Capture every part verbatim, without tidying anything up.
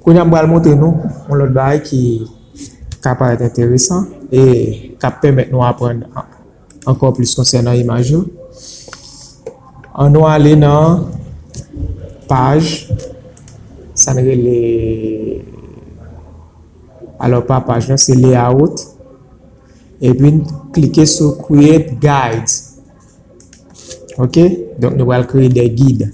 Kounye a, m pral montre nou yon lòt bagay ki ka parèt enteresan e k ap pèmèt nou aprann ankò plis konsènan imaj yo. Ann nou ale nan paj, sa n rele, alò, pa paj lan, se layout. Epi n klike sou Create Guides. Ok, donk nou pral kreye de gid.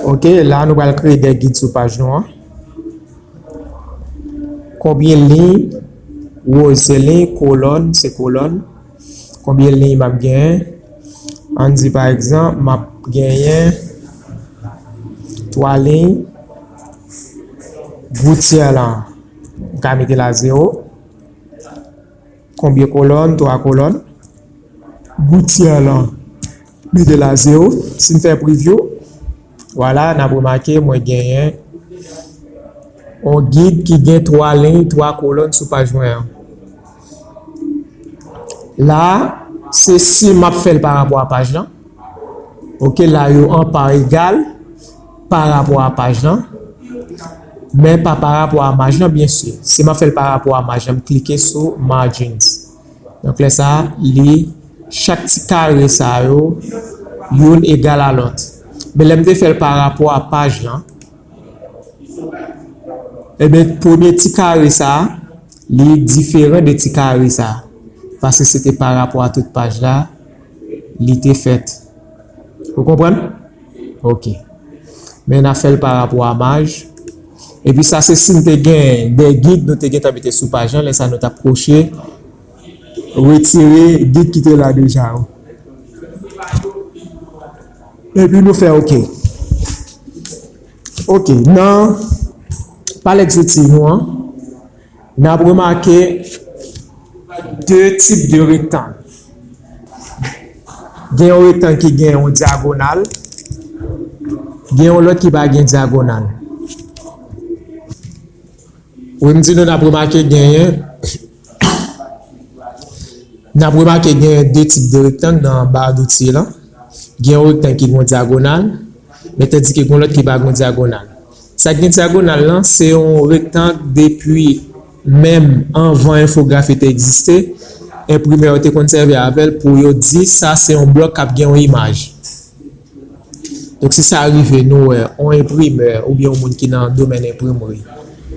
Ok, la nou pral kreye de gid sou paj nou an. Konbyen liy, woz se liy, kolòn se kolòn. Konbyen liy m ap genyen? Ann di pa egzanp, m ap genyen twa liy. Goutyè lan, m ka mete l a zewo. Konbyen kolòn? Twa kolòn. Goutyè lan, mete l a zewo. Si n fè preview, vwala, n ap remake mwen genyen yon gid ki gen twa liy, twa kolòn sou paj mwen an. La, se si m ap fè l pa rapò a paj lan. Ok, la yo an pa egal pa rapò a paj lan, men pa pa rapò a maj lan, byen si. Si m ap fè l pa rapò a maj lan, m klike sou Margins. Donk, lè sa a, li, chak ti kare sa yo, youn egal a lòt. Men lè m te fè l pa rapò a paj lan, Ebyen, premye ti kare sa a, li diferan de ti kare sa a. Paske se te pa rapò a tout paj la, li te fèt. Ou konprann? Ok. Men n a fè l pa rapò a maj. Epi sa se si n te gen de gid nou te gentan mete sou paj lan, lè sa nou t ap kwoche, retire gid ki te la deja yo. Epi nou fè ok. Ok, nan palèt zouti nou an, n ap remake de tip de rektang. Gen yon rektang ki gen yon dyagonal, gen yon lòt ki pa gen dyagonal. Wi, m di nou n ap remake genyen, n ap remake genyen de tip de rektang nan ba zouti lan. Gen yon rektang ki gen yon dyagonal, men tandike gen yon lòt ki pa gen yon dyagonal. Sa ki gen dyagonal lan, se yon rektang depi menm anvan enfografi te egziste, enprimè yo te konn sèvi avè l pou yo di sa se yon blòk k ap gen yon imaj. Donk, si sa rive nou wè yon enprimè oubyen yon moun ki nan domèn enprimri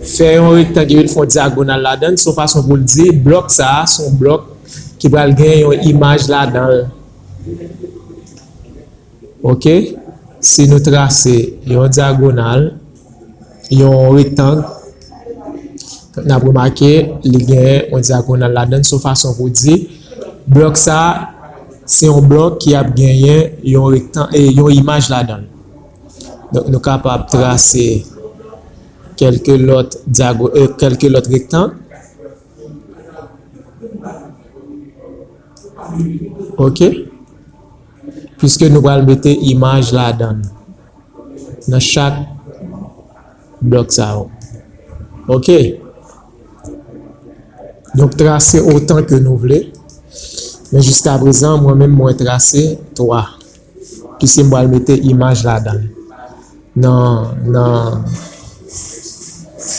fè yon rektang epi l fè yon dyagonal ladan l, se yon fason pou l di blòk sa a se yon blòk ki pral gen yon imaj ladan l. Ok? Si nou trase yon dyagonal, yon rektang, n ap remake li gen yon dyagonal ladan l, se yon fason pou di blòk sa a se yon blòk ki ap genyen yon rektan-, e, yon imaj ladan l. Donk, nou kapab trase kèlke lòt dyago-, e, kèlke lòt rektang. Ok? Piske nou pral mete imaj ladan l, nan chak blòk sa yo. Ok? Donk, trase otan ke nou vle. Men jiska prezan, mwen menm, mwen trase twa. Piske m pral mete imaj ladan l. Nan, nan,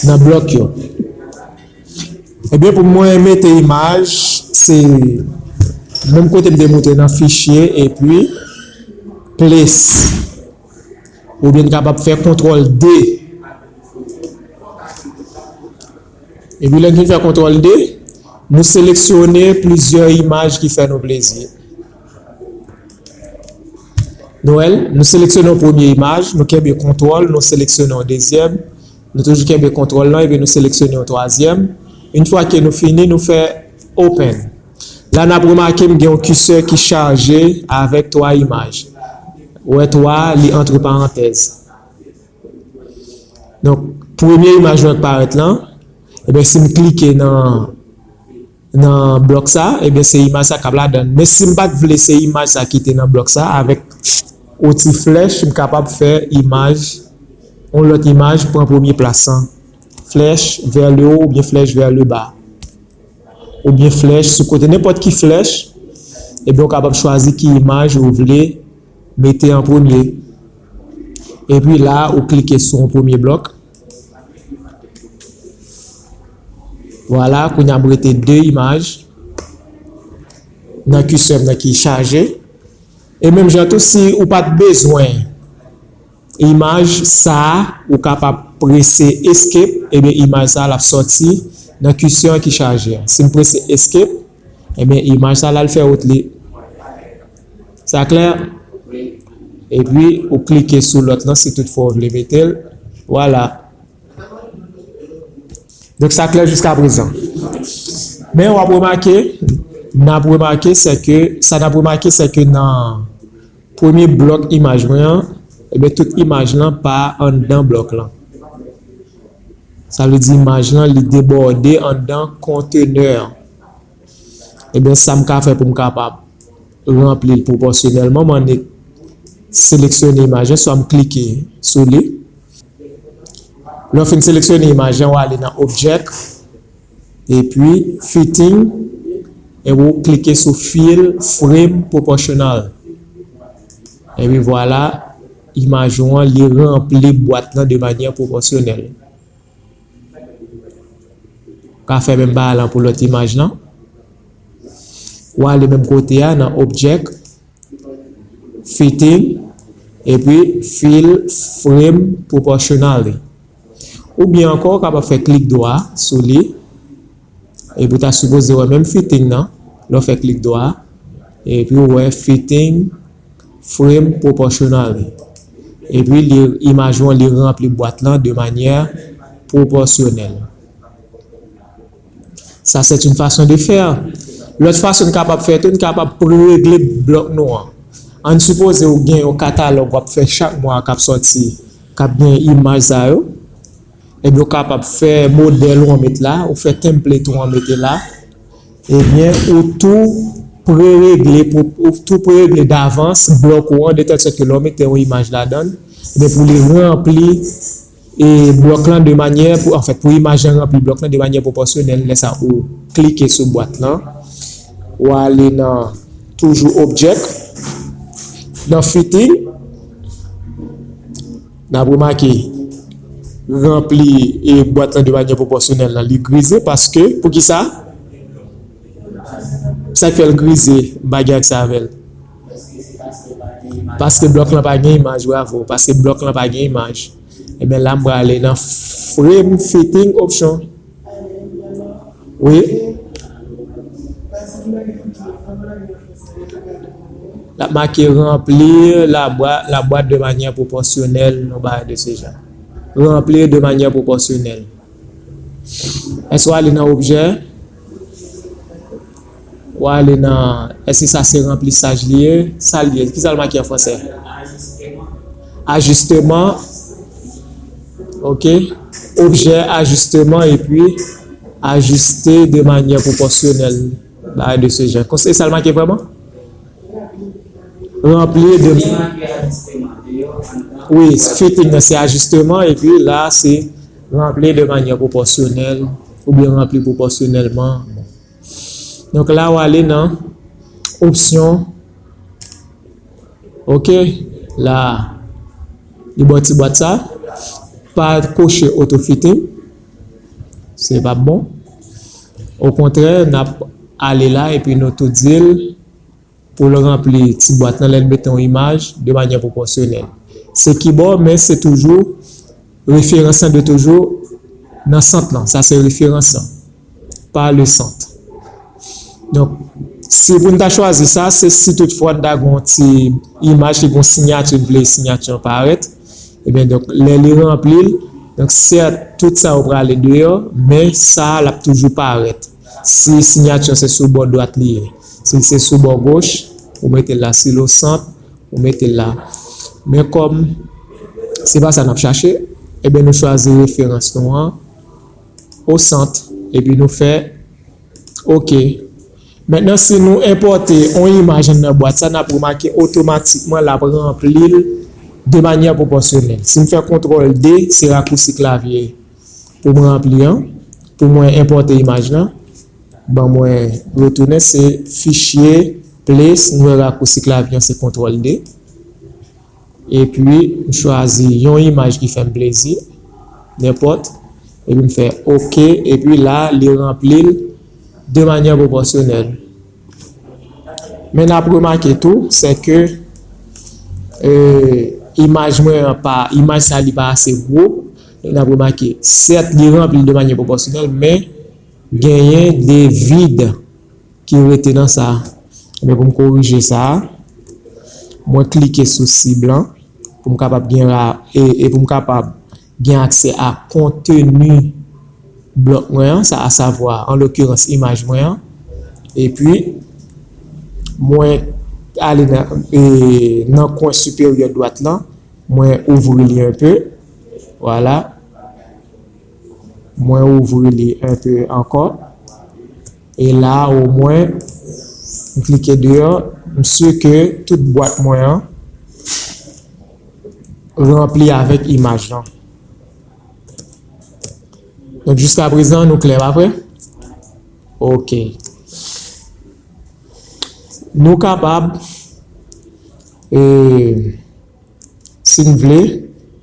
nan blòk yo. Ebyen, pou mwen mete imaj, se menm kote m te montre nan fichye, epi place. Oubyen n kapab fè kontwòl D. Epi lè n fin fè kontwòl D, nou seleksyone plizyè imaj ki fè nou plezi. Nou wè l, nou seleksyone yon premye imaj, nou kenbe kontwòl, nou seleksyone yon dezyèm, nou toujou kenbe kontwòl lan, epi nou seleksyone yon twazyèm. Yon fwa ke nou fini, nou fè open. La, n ap remake m gen yon kisè ki chaje avèk twa imaj. Ou wè twa, li antre parantèz. Donk, premye imaj nou wè k parèt lan, ebyen, si m klike nan, nan blòk sa, ebyen, se imaj sa k ap ladan l. Men si m pa t vle se imaj sa ki te nan blòk sa, avèk outi flèch, m kapab fè imaj, yon lòt imaj, pran premye plas lan. Flèch vers le haut oubyen flèch vers le bas. Oubyen flèch sou kote, nenpòt ki flèch, ebyen, ou kapab chwazi ki imaj ou vle mete an premye. Epi la, ou klike sou yon premye blòk. Vwala, kounye a m rete de imaj nan kisè m nan ki chaje. E menm jan tou, si ou pa t bezwen imaj sa a, ou kapab prese escape, ebyen imaj sa a l ap sòti nan kisè an ki chaje a. Si m prese escape, ebyen imaj sa a l al fè wout li. Sa klè? Epi ou klike sou lòt lan si toutfwa w vle mete l. Vwala. Donk sa klè jiska prezan. Men w ap remake, n ap remake sèke, sa n ap remake sèke nan premye blòk imaj mwen an, ebyen tout imaj lan pa anndan blòk lan. Sa vle di imaj lan li debòde anndan kontenè an. Ebyen sa m ka fè pou m kapab ranpli l pwopòsyonèlman, m annik seleksyone imaj lan, swa m klike sou li. Lè w fin seleksyone imaj lan, w ale nan Object, epi Fitting, epi w klike sou Fill Frame Proportional. Epi vwala, imaj ou an, li ranpli bwat lan de manyè pwopòsyonèl. Ka fè menm bagay lan pou lòt imaj lan. W ale menm kote a nan Object, Fitting, epi Fill Frame Proportionally. Oubyen ankò, w kapab fè klik dwa sou li, epi w ta sipoze wè menm fitting nan, lè w fè klik dwa, epi w wè Fitting Frame Proportionally. Epi li, imaj ou an, li ranpli bwat lan de manyè pwopòsyonèl. Sa, c'est une façon de faire. Lòt fason n kapab fè tou, n kapab pre-regle blòk nou an. Ann sipoze ou gen yon katalòg w ap fè chak mwa k ap sòti, k ap gen imaj sa yo. Ebyen, ou kapab fè modèl ou an met la, ou fè template ou an mete la. Ebyen, ou tou pre-regle, pou, ou tou pre-regle davans blòk ou an, de tèl sòt ke lè w mete yon imaj ladan l, ebyen, pou li ranpli e blòk lan de manyè pou, anfèt, pou imaj lan ranpli blòk lan de manyè pwopòsyonèl. Lè sa ou klike sou bwat lan, ou ale nan toujou Object, nan Fitting, n ap remake ranpli e bwat lan de manyè pwopòsyonèl lan, li grize paske, poukisa? Sa k fè l grize, m pa gen akse avè l. Paske blòk lan pa gen imaj, bravo. Paske blòk lan pa gen imaj. Ebyen, la, m prale nan Frame Fitting Option. Wi. L ap make remplir la boîte, la boîte de manière proportionnelle, yon bagay de ce genre. Remplir de manière proportionnelle. Èske w ale nan objè? W ale nan, èske sa se ranplisaj li ye? Sa l ye? Kisa l make an fransè? Ajisteman. Ok. Objè, ajisteman, epi ajiste de manyè pwopòsyonèl. Bagay de ce genre. Konsa, e sa l make vrèman? Ranpli de. Wi, fitting nan se ajisteman, epi la se ranpli de manyè pwopòsyonèl, oubyen ranpli pwopòsyonèlman. Donk la, w ale nan opsyon. Ok, la, li ba w ti bwat sa. Pa koche auto fitting. Se p ap bon. Okontrè, n ap ale la epi nou tou di l pou l ranpli ti bwat lan lè l mete yon imaj de manyè pwopòsyonèl. Se ki bò, men se toujou referans lan de toujou nan sant lan. Sa se referans lan. Pa le sant. Donk, si pou n ta chwazi sa, se si toutfwa n ta gen yon ti imaj ki gen yon siyati, n vle siyati an parèt. Ebyen, donk, lè li ranpli l, donk, sèt, tout sa yo prale deyò, men sa a, l ap toujou parèt. Si siyati an se sou bò dwat li ye, si l se sou bò goch, ou mete l la. Si l o sant, ou mete l la. Men kòm se pa sa n ap chache, ebyen, nou chwazi referans nou an o sant, epi nou fè ok. Mentnan, si nou enpòte yon imaj anndan bwat sa, n ap remake otomatikman l ap ranpli l de manyè pwopòsyonèl. Si m fè kontwòl D, se rakousi klavye pou m ranpli an, pou mwen enpòte imaj lan. Ban mwen retounen, se fichye, place, nou wè rakousi klavye an se kontwòl D. Epi, m chwazi yon imaj ki fè m plezi, nenpòt. Epi m fè oke, epi la, li ranpli l de manyè pwopòsyonèl. Men n ap remake tou, se ke, e, imaj mwen an pa, imaj sa li pa ase gwo. N ap remake, sèt, li ranpli l de manyè pwopòsyonèl, men genyen de vid ki rete nan sa. Men pou m korije sa, mwen klike sou sib lan pou m kapab gen ra-, e, e pou m kapab gen aksè a konteni blòk mwen an, sa, asavwa, an lokirans, imaj mwen an. Epi, mwen ale nan, e, nan kwen siperyè dwat lan, mwen ouvri li enpe. Vwala. Mwen ouvri li enpe ankò. E la, omwen, m klike deyò, m si ke tout bwat mwen an ranpli avèk imaj lan. Donk, jiska prezan, nou klè, pa vre? Oke. Nou kapab, e, si n vle,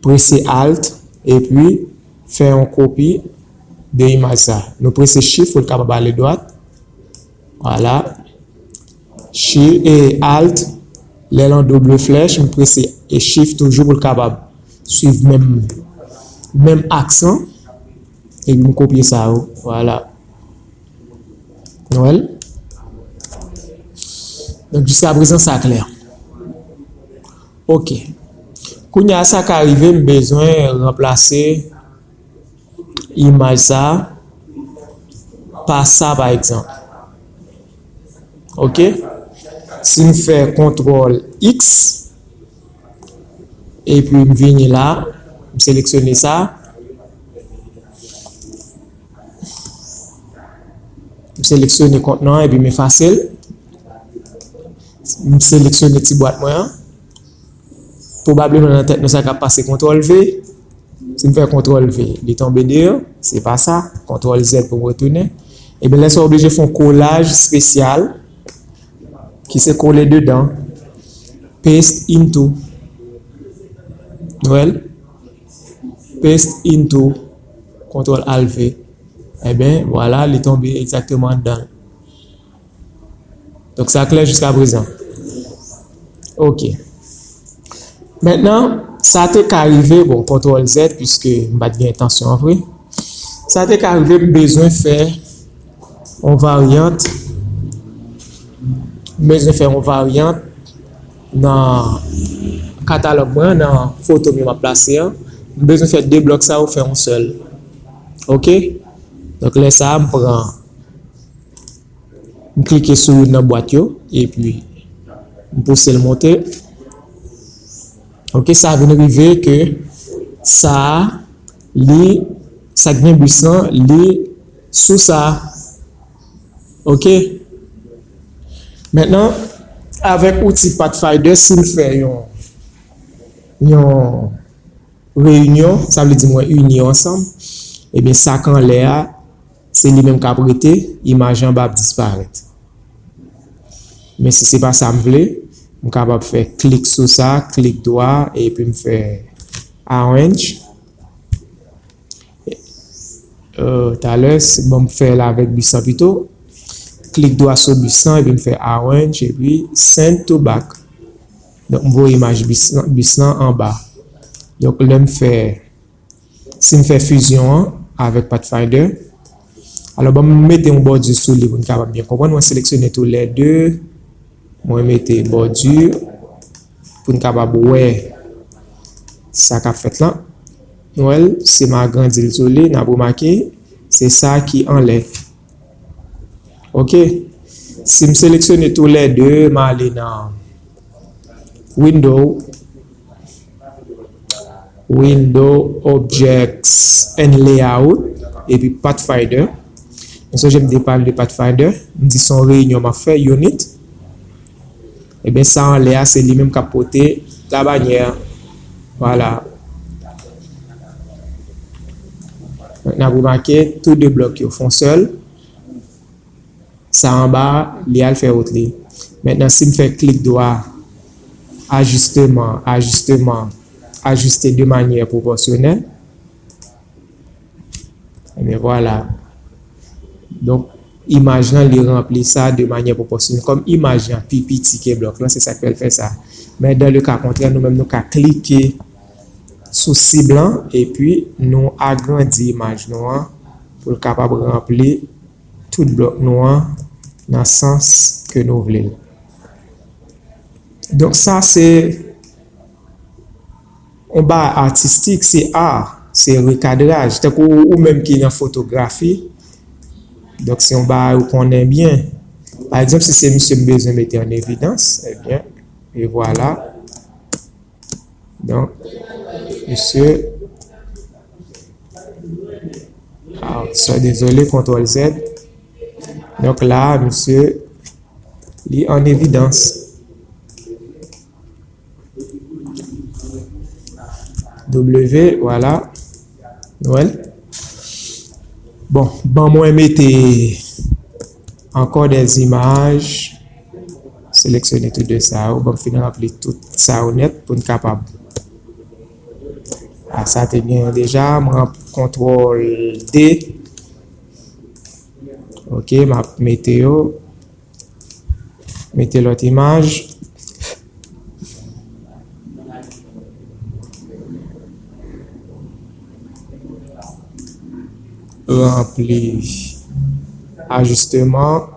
prese Alt epi fè yon kopi de imaj sa. Nou prese Shift pou l kapab ale dwat. Vwala. Shift e Alt, lè l an doub flèch, m prese e Shift toujou pou l kapab swiv menm, menm aks lan. Epi m kopye sa yo. Vwala. Nou wè l? Donk, jiska prezan, sa klè. Oke. Kounye a, sa ka rive, m bezwen ranplase imaj sa pa sa, pa egzanp. Oke? Si m fè kontwòl X, epi m vini la, m seleksyone sa. M seleksyone kontnan epi m efase l. M seleksyone ti bwat mwen an. Pwobableman nan tèt nou sa k ap pase kontwòl V. Si m fè kontwòl V, li tonbe deyò. Se pa sa. Kontwòl Z pou m retounen. Ebyen, lè sa w oblije fè yon kolaj espesyal ki se kole dedan. Paste into. Nou wè l? Paste into. Kontwòl Alt V. Ebyen, vwala, li tonbe egzakteman anndan l. Donk, sa klè jiska prezan. Oke. Mentnan, sa te ka rive, bon, kontwòl Z, piske m pa t gen entansyon an vre. Sa te ka rive, m bezwen fè yon varyant, m bezwen fè yon varyant nan katalòg mwen, nan foto m yo m ap plase an. M bezwen fè de blòk sa yo fè yon sèl. Oke? Donk, lè sa a, m pran, m klike sou youn nan bwat yo, epi m pouse l monte. Oke, sa vin rive ke sa a, li, sa k gen bis lan, li sou sa. Oke? Mentnan, avèk outi Pathfinder, si m fè yon, yon reyinyon, sa vle di mwen ini yo ansanm, ebyen, sa k anlè a, se li menm k ap rete, imaj anba ap disparèt. Men si se pa sa m vle, m kapab fè klik sou sa, klik dwa, epi m fè arrange. Euh, talè, se bon, m fè l avèk bis lan pito. Klik dwa sou bis lan, epi m fè arrange, epi send to back. Donk, m voye imaj bis lan, bis lan anba. Donk, lè m fè, si m fè fizyon an avèk Pathfinder, alò, ban m mete yon bòdi sou li pou n kapab byen konprann. Mwen seleksyone toulède. Mwen mete bòdi pou n kapab wè sa k ap fèt lan. Nou wè l, si m agrandi l sou li, n ap remake, se sa ki anlè. Oke. Si m seleksyone toulède, m ale nan Window, Window, Objects and Layout, epi Pathfinder. M sonje m te pale de Pathfinder, m di se yon reyinyon m ap fè, unit. Ebyen, sa anlè a, se li menm k ap pote labanyè. Vwala. N ap remake, tou de blòk yo fè yon sèl. Sa anba a, li al fè wout li. Mentnan, si m fè klik dwa ajisteman, ajisteman, ajiste de manyè pwopòsyonèl. Ebyen, vwala. Donk, imaj lan, li ranpli sa de manyè pwopòsyonèl. Kòm imaj lan pi piti ke blòk lan, se sa k fè l fè sa. Men dans le cas contraire, nou menm, nou ka klike sou sib lan, epi nou agrandi imaj nou an pou l kapab ranpli tout blòk nou an nan sans ke nou vle l. Donk, sa se yon bagay atistik, se a, se rekadraj. Tankou ou menm ki nan fotografi, donk se yon bagay ou konnen byen. Pa egzanp, si se misye m bezwen mete an evidans, ebyen, e vwala. Donk, misye, ah, so, dezole, kontwòl Z. Donk la, misye, li an evidans. W, vwala. Nou wè l. Bon, ban mwen mete ankò dè imaj. Seleksyone tou de sa yo. Ban m fin ranpli tout sa yo nèt pou n kapab. Ah, sa te gen deja. Mwen kontwòl D. Ok, m ap mete yo. Mete lòt imaj. Ranpli ajisteman.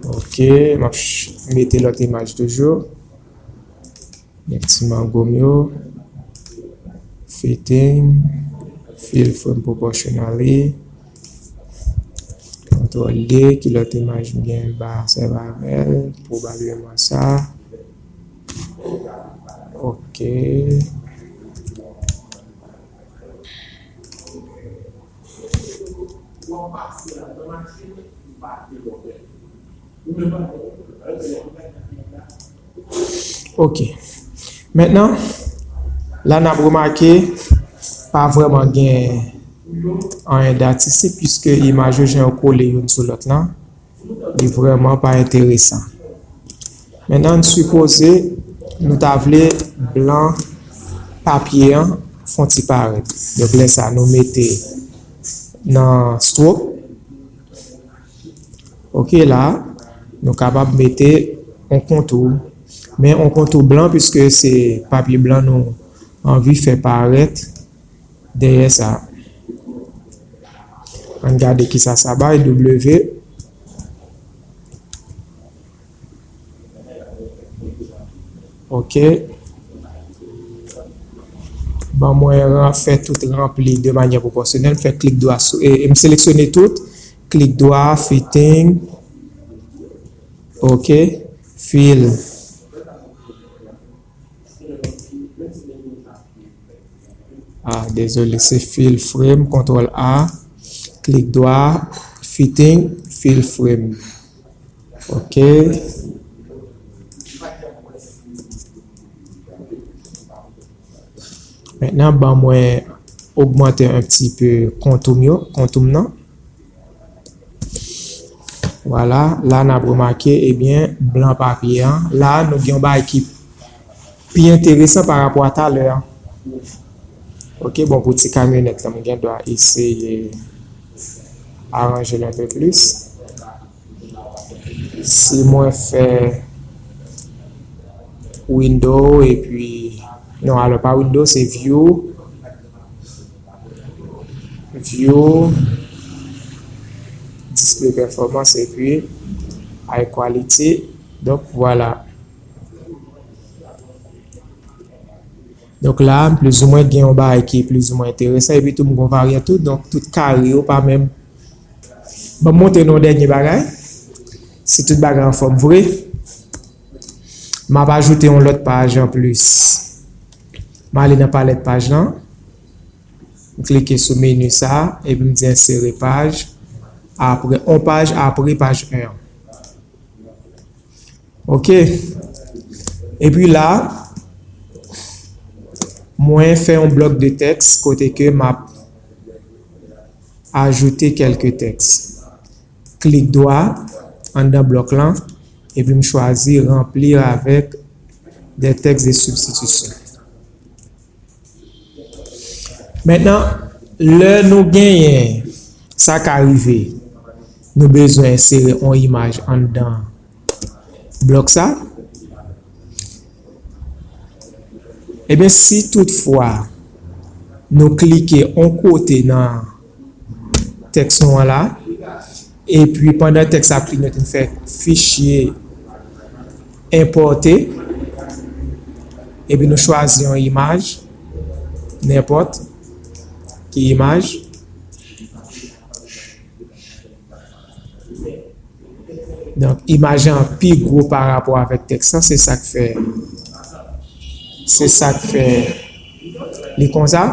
Ok, m ap ch-, mete lòt imaj toujou. Gen ti mango m yo. Fitting. Fill frame proportionally. Kontwòl D, ki lòt imaj m gen ba sèv avè l? Pwobableman sa. Ok. Ok. Mentnan, la n ap remake, pa vrèman gen anyen datistik, piske imaj yo jan yo kole youn sou lòt lan, li vrèman pa enteresan. Mentnan, n sipoze nou ta vle blan papye an fè yon ti parèt. Donk, lè sa, nou mete nan stroke. Ok, la, nou kapab mete yon kontou. Men yon kontou blan, piske se papye blan nou anvi fè parèt dèyè sa. Ann gade kisa sa bay, W. Ok. Ban mwen ran-, fè tout ranpli de manyè pwopòsyonèl. M fè klik dwa sou, e, e m seleksyone tout. Klik dwa, fitting. Ok. Fill. Ah, dezole, se fill frame, kontwòl A, klik dwa, fitting, fill frame. Ok. Mentnan, ban mwen ogmante un petit peu kontou m yo, kontou m nan. Vwala, la n ap remake, ebyen, blan papye an. La, nou gen yon bagay ki pi enteresan pa rapò a talè a. Ok, bon, pou ti kamyonèt la, m gen dwa eseye aranje l un peu plus. Si mwen fè window, epi, non, alò, pa window, se view. View, display performance, epi high quality. Donk, vwala. Donk, la, plizoumwen gen yon bagay ki plizoumwen enteresan, epi tou, m gen yon varyant tou, donk, tout kare yo pa menm. Ban m montre nou yon dènye bagay. Si tout bagay anfòm vre, m ap ajoute yon lòt paj anplis. M ale nan palèt paj lan. M klike sou meni sa, epi m di ensere paj. Apre, on paj apre paj en an. Ok. Epi la, mwen fè yon blòk de tèks kote ke m ap ajoute kèlke tèks. Klik dwa, anndan blòk lan, epi m chwazi remplir avec des textes de substitution. Mentnan, lè nou genyen, sa ka rive, nou bezwen ensere yon imaj anndan blòk sa. Ebyen, si toutfwa nou klike yon kote nan tèks nou an la, epi pandan tèks ap li, nou te fè fichye enpòte, epi nou chwazi yon imaj, nenpòt ki imaj. Donk, imaj lan pi gwo pa rapò avèk tèks lan, se sa k fè, se sa k fè li konsa.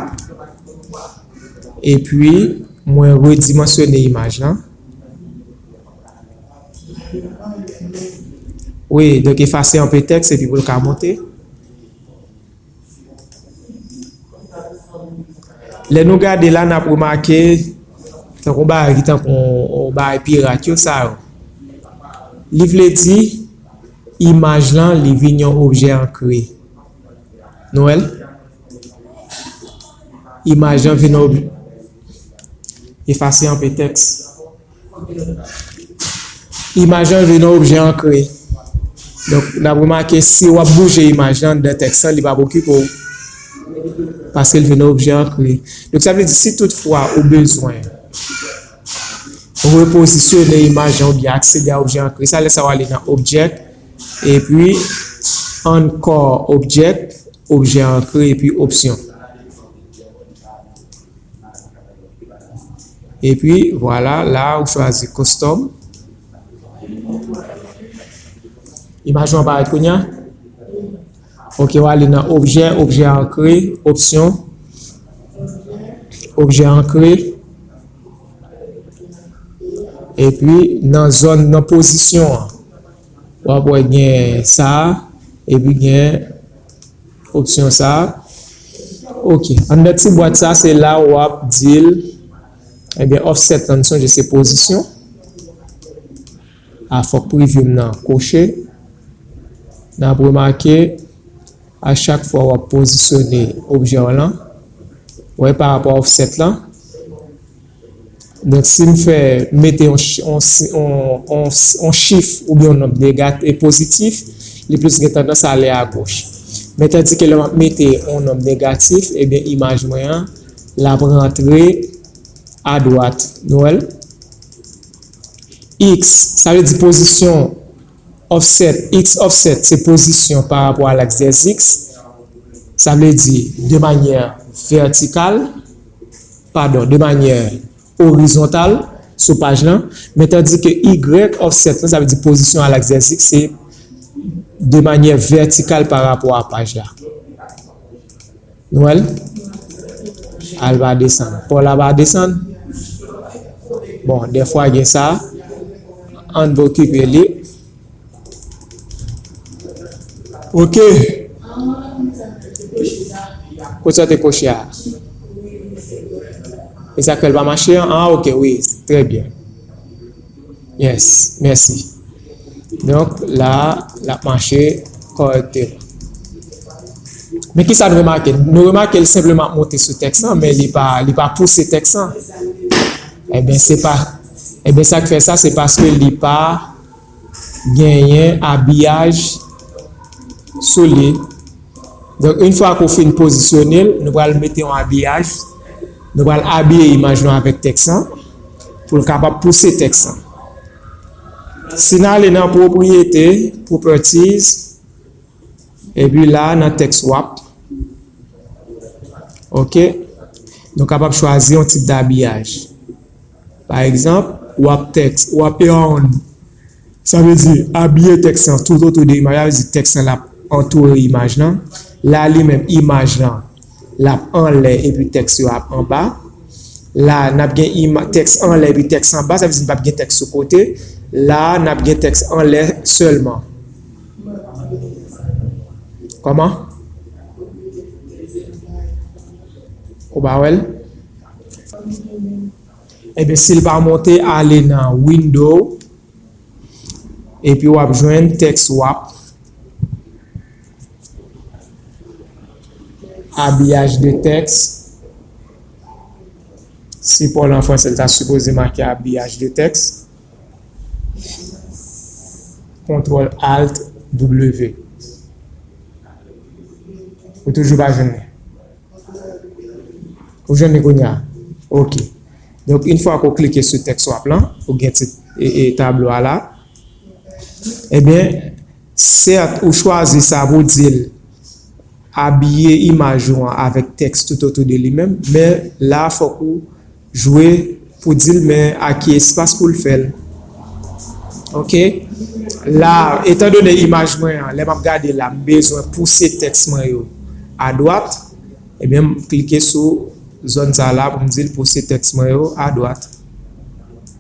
Epi, mwen redimansyone imaj lan. Wi, donk efase anpe tèks epi pou l ka monte. Lè nou gade la, n ap remake tankou bagay ki tankou yon bagay pirat yo, sa yo. Li vle di, imaj lan, li vin yon objè ankre. Nou wè l? Imaj lan vin yon ob-, efase anpe tèks. Imaj lan vin yon objè ankre. Donk, n ap remake, si w ap bouje imaj lan anndan tèks lan, li p ap okipe w. Paske l vin yon objè ankre. Donk, sa vle di, si toutfwa ou bezwen repozisyone imaj lan oubyen aksede a objè ankre sa, lè sa w ale nan Object, epi Anchor Object, Objè Ankre, epi Opsyon. Epi, vwala, la, ou chwazi Custom. Imaj lan parèt kounye a? Ok, w ale nan Objè, Objè Ankre, Opsyon, Objè Ankre. Epi, nan zòn, nan pozisyon an, w ap wè gen sa a, epi gen opsyon sa a. Ok, anndan ti bwat sa a, se la w ap di l, ebyen, offset lan, n sonje se pozisyon. A, fòk preview m nan koche. N ap remake, a chak fwa w ap pozisyone objè w lan, w wè, pa rapò a offset lan. Donk, si m fè mete yon ch-, yon si-, yon, yon, yon chif oubyen yon nonb negat-, e pozitif, li plis gen tandans ale agoch. Men tandike lè m ap mete yon nonb negatif, ebyen, imaj mwen an, l ap rantre adwat. Nou wè l? X, sa vle di pozisyon offset, X offset, se pozisyon pa rapò a laks dè X. Sa vle di de manyè vètikal, padon, de manyè orizontal sou paj lan. Men tandike Y offset lan, sa vle di pozisyon a laks dè X, se de manyè vètikal pa rapò a paj la. Nou wè l? Al pa desann. Pòl la pa desann. Bon, dèfwa gen sa. Ann okipe li. Ok. Kote sa te koche a? E sa k fè l pa mache an? Ah, ok, wi. Trè byen. Yes, mèsi. Donk, la, l ap mache kòrèkteman. Men kisa n remake? Nou remake l senpleman ap monte sou tèks lan, men li pa, li pa pouse tèks lan. Ebyen, se pa, ebyen, sa k fè sa, se paske li pa genyen abiyaj sou li. Donk, yon fwa ke w fin pozisyone l, nou pral mete yon abiyaj, nou pral abiye imaj nou avèk tèks lan, pou l kapab pouse tèks lan. Si n ale nan pwopriyete, properties, epi la, nan text wrap, ok, nou kapab chwazi yon tip dabiyaj. Pa egzanp, wrap text, wrap around. Sa vle di abiye tèks lan toutotou de imaj la, vle di tèks lan l ap antoure imaj lan. La li menm, imaj lan, l ap anlè epi tèks yo ap anba. La, n ap gen ima-, tèks anlè epi tèks anba, sa vle di n p ap gen tèks sou kote. La, n ap gen tèks anlè sèlman. Kòman? Ou pa wè l? Ebyen, si l pa monte, ale nan Window, Epi w ap jwenn tèks wrap, abiyaj de tèks. Sipò l an fransè, l ta sipoze make abiyaj de tèks. Kontwòl Alt W. Ou toujou pa jwenn li? Ou jwenn li kounye a? Ok. Donk, yon fwa ke w klike sou tèks wrap lan, ou gen tit e, e tablo a la. Ebyen, sèt, ou chwazi sa pou w di l abiye imaj ou an avèk tèks toutotou de li menm, men la, fòk ou jwe pou di l men a ki espas pou l fè l. Ok? La, etandone imaj mwen an, lè m ap gade la, m bezwen pouse tèks mwen yo adwat, ebyen, m klike sou zòn sa la pou m di l pouse tèks mwen yo adwat.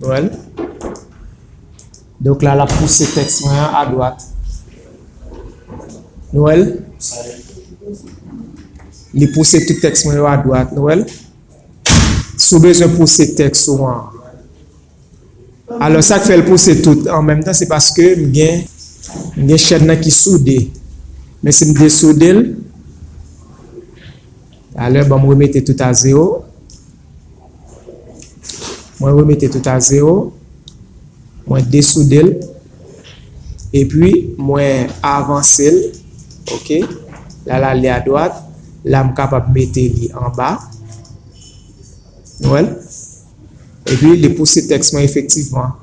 Nou wè l? Donk la, l ap pouse tèks mwen an adwat. Nou wè l? Li pouse tout tèks mwen yo adwat. Nou wè l? Si w bezwen pouse tèks ou an. Alò, sa k fè l pouse tout an menm tan, se paske m gen, m gen chèn nan ki soude. Men si m desoude l, talè, ban m remete tout a zewo. Mwen remete tout a zewo. Mwen desoude l. Epi, mwen avanse l. Ok. La, l ale adwat. La, m kapab mete li anba. Nou wè l? Epi, li pouse tèks mwen efektivman.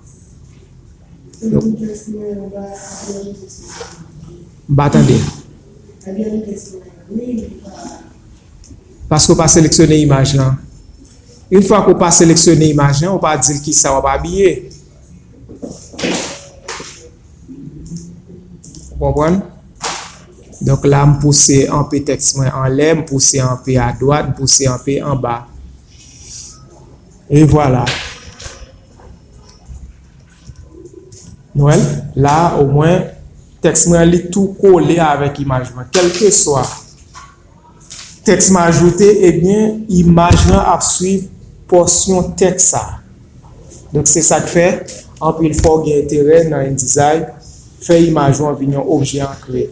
M pa tande. Paske w pa seleksyone imaj lan. Yon fwa ke w pa seleksyone imaj lan, ou pa di l kisa w ap abiye. Ou konprann? Donk la, m pouse anpe tèks mwen anlè, m pouse anpe adwat, m pouse anpe anba. E vwala. Nou wè l? La, omwen, tèks mwen an, li tou kole avèk imaj mwen. Kèlkeswa tèks m ajoute, ebyen, imaj lan ap swiv pòsyon tèks sa. Donk, se sa k fè, anpil fwa, w gen enterè nan InDesign, fè imaj ou an vin yon objè ankre.